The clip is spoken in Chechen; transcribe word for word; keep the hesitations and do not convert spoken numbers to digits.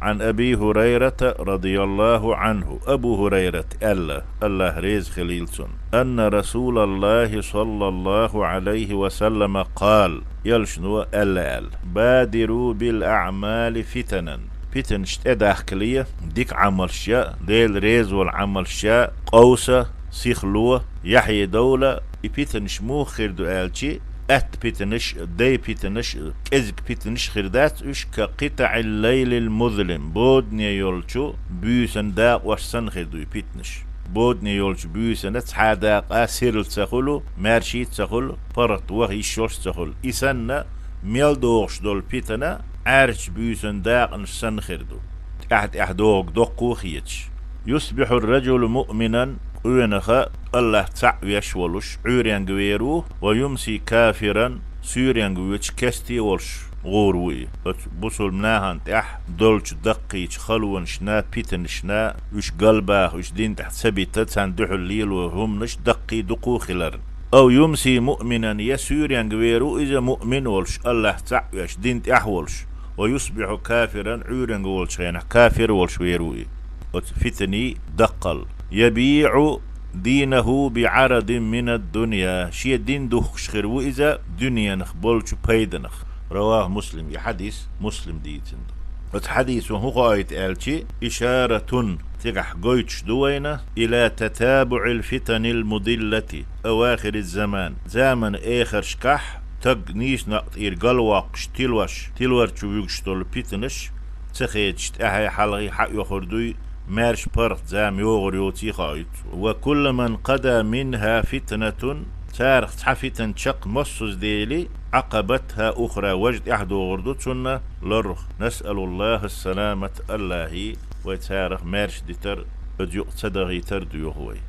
عن أبي هريرة رضي الله عنه, Абу Хурайрата аьлла, АллахӀ реза хилийла цунна, أن رسول الله صلى الله عليه وسلم قال, элчано аьлла аьлла: بادروا بالأعمال فتنا, питанаш тӀедахкале, дика Ӏамалш яь, Дела реза вола Ӏамалш яь, къовса, сихло, яхье довла. И питанаш муха хир ду аьлча, атта питанаш, дай питанаш, кӀезига питанаш хир дац уьш, كقطع الليل المظلم, бодане йолчу буьйсан дакъош санна хир ду и питанаш. Бодане йолчу буьйсанна цхьа дакъа сирла ца хуьлу, маьрша ца хуьлу, паргӀат ваха йиш йолуш ца хуьлу. И санна, мел догӀуш долу питана Ӏаьржачу буьйсан дакъанаш санна хир ду, тӀаьхьа-тӀаьхьа догӀург доккха а хеташ. يصبح الرجل مؤمنا, къонах АллахӀ цхьаъ веш волуш, Ӏуьйренга вер ву, ويمسي كافرا, суьйренга воьдуш кесте а волуш гӀур ву и. Оцу бусулба нахана тӀехь долчу даккхийчу халонашна, питанашна, уьш галбаха, уьш дин тӀехь ца бита, царна дуьхьал лело хӀуманаш даккхий дукха а хиларна. أو يمسي مؤمنا, я суьйренга вер ву иза муъмин волуш, АллахӀ цхьаъ веш, дин тӀехь волуш, ويصبح كافرا, Ӏуьйренга волчу хенахь кафир волуш вер ву и. Оцу фитанийн даккхал. يبيع دينه بعرض من الدنيا, шен дин духкуш хир ву иза дуьненах болчу пайданах. رواه مسلم, и хьадис Муслим дийцина ду. Оцу хьадисо хӀун хоуьйту аьлча, إشارة, цигахь гойтуш ду вайна, إلى تتابع الفتن المضلة أواخر الزمان, заманан эхаршкахь стаг нийса некъа тӀера галвоккхуш, тилош, тилар чу вуьгуш долу питанаш ца хеташ, тӀаьхье-хьалхе хьаоьхур дуй, маьрша, паргӀат зама йогӀур йоций хоуьйту. وكلما قضى منها فتنة, царах цхьа фитан чекх моссаза дели, عقبتها أخرى, важа тӀаьхьа догӀур ду цунна лорах. نسأل الله السلامة, АллахӀе вай царах маьрша дитар, оцу юкъа ца дахийтар доьху вай.